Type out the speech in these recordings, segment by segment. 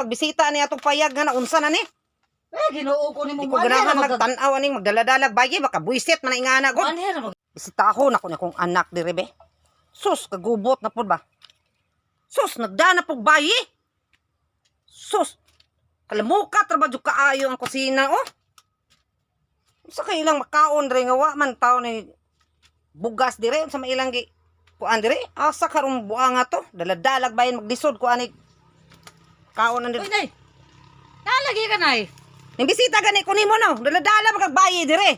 Pagbisita ni atong payag nga naunsa na ni. Eh, Ginoo ko nimo. Di ko ganahan magtan-aw aning magdaladalag bayi, baka buisit man ang ingana gud. Manher mag Bisita ko na ko ni akong anak diri be. Sus, kagubot na pud ba. Sus, nagdana pug bayi. Sus, kalamukat ra ba jud kaayo ang kusina, oh. Unsa kay ilang makaon diri nga wa man taw ni bugas dire, unsa may ilang gi kuan dire? Asa karong buanga to? Daladalag bayin maglisod ko ani kaon ang Uy, dire. nay. Nalagi ka, nay. Ning bisita gani ko nimo no, daladala magagbayi dire.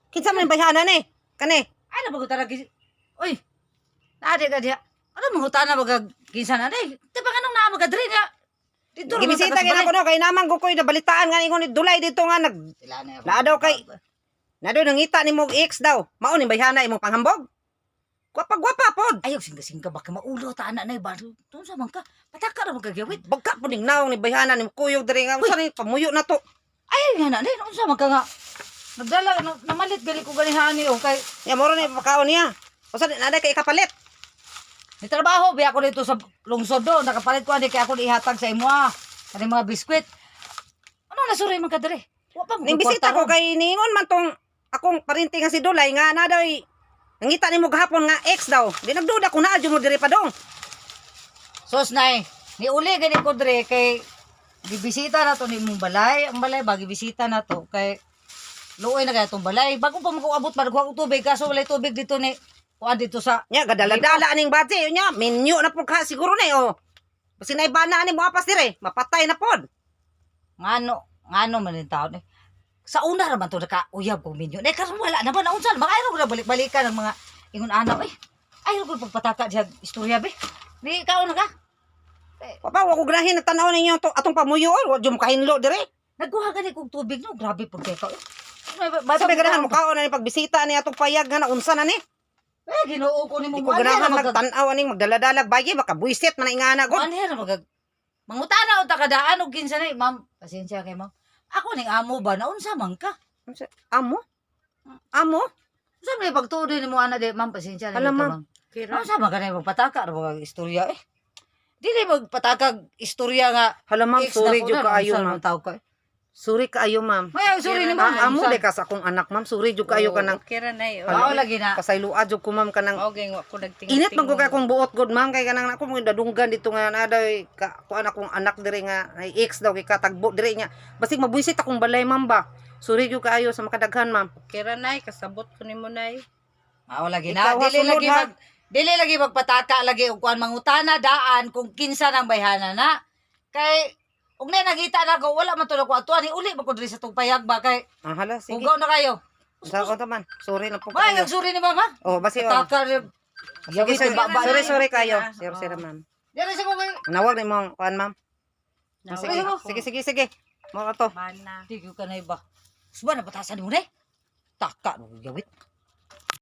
Kinsa man bayhana ni? Kani. Ano ba ko talaga? Uy. Naadi ka diha. Ano mo hutana ba kinsa na nay? Di ba kanong naa magadri niya? Dito ra man Gibisita ta sa gina balay. ko no kay namang ko nabalitaan nga ingon ni Dulay dito nga nag Sila na ako. Naa daw kay- na daw nangita ni mog ex daw. Mao ni bayhana imong panghambog. Gwapa gwapa pod. Ayaw singka-singka baka maulo ta anak nay ba. Tun sa man ka. Pataka ra magagawit. Bagka pod ning naong ni bayhana ni kuyog diri nga unsa ni pamuyo na to. Ay nga na nay, unsa man ka nga. Nagdala na, namalit gali ko ganihan ni oh kay Ya moro ni pakaon niya. Unsa ni naday kay ikapalit. Ni trabaho biya ako dito sa lungsod do, nakapalit ko ani kay ako ihatag sa imo ah. Kani mga biskwit. Ano na suri man ka diri? Wa pa mo Ning bisita ko kay niingon man tong akong parinti nga si Dulay nga na daw nangita nimo gahapon nga ex daw. Di nagduda ko naa jud mo diri pa dong. Sos nay, ni uli gani ko diri kay gibisita na to ni imong balay, ang balay ba gibisita na to kay luoy na kay atong balay. Bago pa makaabot ba ko tubig kaso walay tubig dito ni kuan dito sa Nya gadala-dala aning budget nya menu na pud ka siguro na oh. Basi na ibana ani mo apas dire, mapatay na pod. Ngano ngano man yung taon eh. Sa una ra man to nakauyab kong minyo. Nay karon wala na ba naunsa mga ayaw ko na balik-balikan ang mga ingon ana eh. Ayaw ko pagpataka diha istorya be. Di kaon na ka. Papa, wa ko ganahin nagtan-aw ninyo to atong pamuyo, wa jud mo kahinlo dire. Nagkuha gani kog tubig no, grabe pud kay ka. Eh. Sa may ganahan mo kaon ani pagbisita ni atong payag nga naunsa na ni. Eh, Ginoo ko nimo. Di ko ganahan magtan-aw aning magdaladalag bayi, baka buisit man ang ingana gud. Manher mag mangutana unta kadaan og kinsa ni ma'am. Pasensya kay ma'am. Ako ning amo ba naunsa man ka? Unsa? Amo? Amo? Unsa may pagtuo din nimo ana di ma'am, pasensya na Hala, dito, ma'am. ma'am. Unsa man ka na magpataka ra mga istorya eh. Dili magpatakag istorya nga Hala ma'am, ex na sorry ko jud na, kaayo unsa ma'am. man tawag ka eh. Sorry kaayo ma'am. May ang sorry ni ma'am. Ah, amo de ka sa akong anak ma'am, sorry jud kaayo kanang Okay ra nay. Mao lagi na. pasaylua jud ko ma'am kanang Okay, wa ko nagtingog. Init man ko kay akong buot god ma'am kay kanang ako mga dadunggan dito nga na daw ka kuan akong anak dire nga ay ex daw kay katagbo dire niya. Basig mabuisit akong balay ma'am ba. Sorry jud kaayo sa makadaghan ma'am. Okay ra nay, kasabot ko nimo nay. Mao lagi na. Ikaw, ha, Dili sunod, lagi ha? mag dili lagi magpataka lagi og kuan mangutana daan kung kinsa nang bayhana na. Kay ug na nagita na ko wala man to ko atuan ni uli man ko diri sa tong payag ba kay Ah, hala sige. hugaw na kayo. Sa ko man. Sorry lang po May kayo. ang suri ni mama. Oh, basi oh. Pataka ni. Sige, Yawit sorry, ba ba. sorry, sorry kayo. Sorry, sorry ma'am. Diri sa ko kay. Nawag na imong kuan ma'am. Ah, sige, Nawag ako. sige, sige, sige. Mo to. Mana. Di ko kanay ba. Suba na batasan mo na. Taka no yawit.